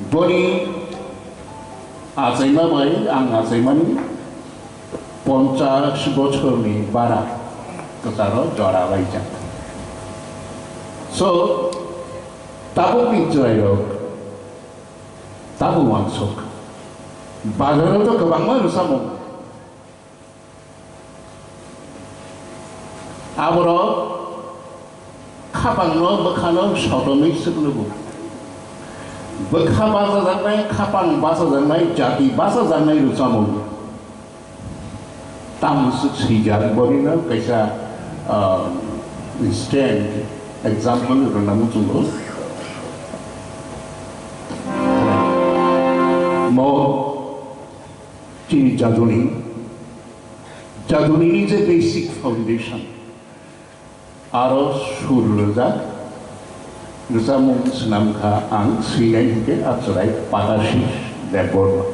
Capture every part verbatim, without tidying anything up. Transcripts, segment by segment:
Boni achaima bai ang achaimani ponchash bochorni bara kwcharo jora laijak. So, tabukni chwrairok tabuk wansuk. Bazaro to kwbangma rwchapmung. Aborok khapangno bwkhano sotonwi swklugo. Bwkha bachajaknai, khapang bachajaknai, jati bachajaknai rwchapmung. Tamswk swijak borino kaisa, ah, instant example rwna muchungo. Mo chini jaduni, jaduni ni je basic foundation, aro sur rwjak, rwchapmung swnam kha ang swinai hinkhe Achwrai Padashish Debbarma.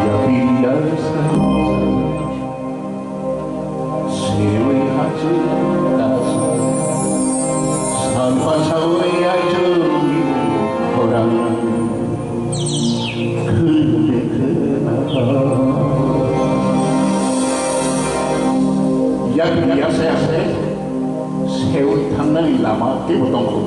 Yapiriya sa Sewi hachu kasa, salpa sawi achu orang. Khede khena. Yak yase yase, sewi thangnani lama teibo tongkho.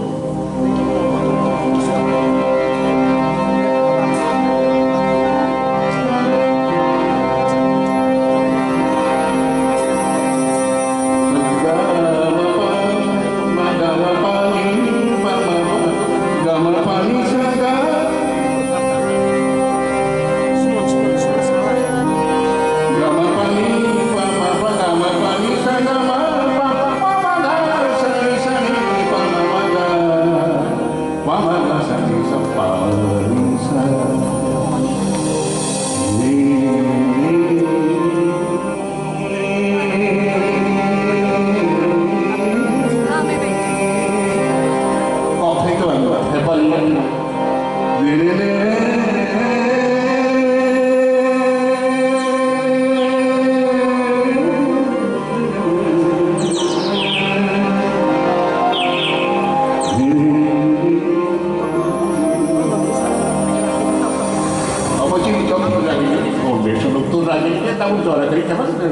Obo chini jotoni ragini foundation rok to ragini khe tabuk jora kari khe ma se.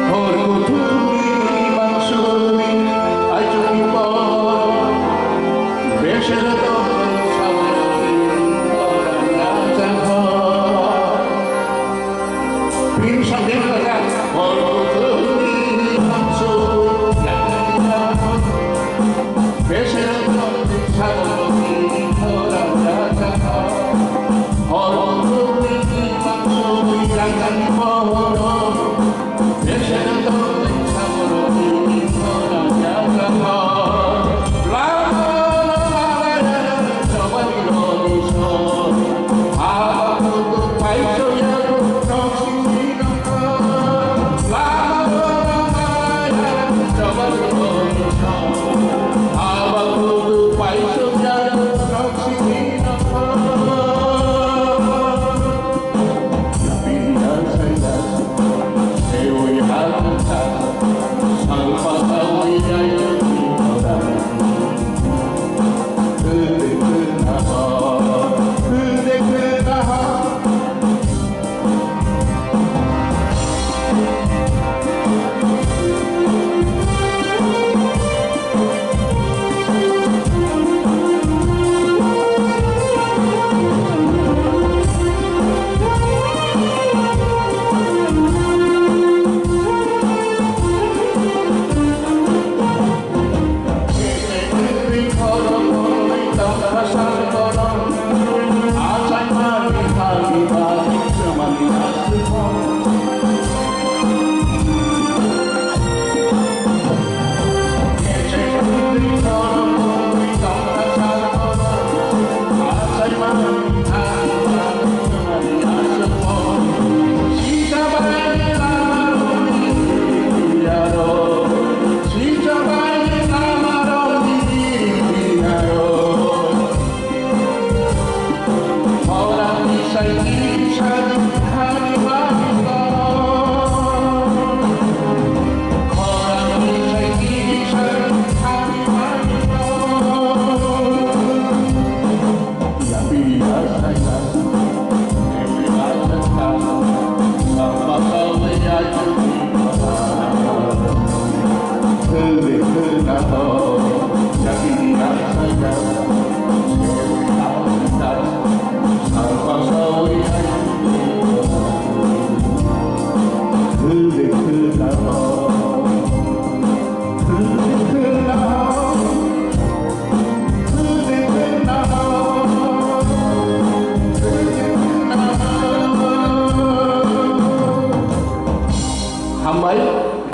Hor kuthumni mangsuni aichukni por, besero tongwi sawi orang rajang hor. Pin sambil kata, hor kuthumni mangsuni aichukni por.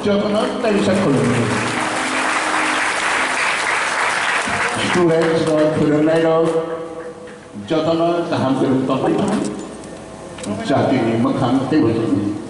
Jotono teisa khulumni. Students rok, phwrwngnairok, jotono kaham kwrwng tongwi thung. Jatini mwkhang teibo chini.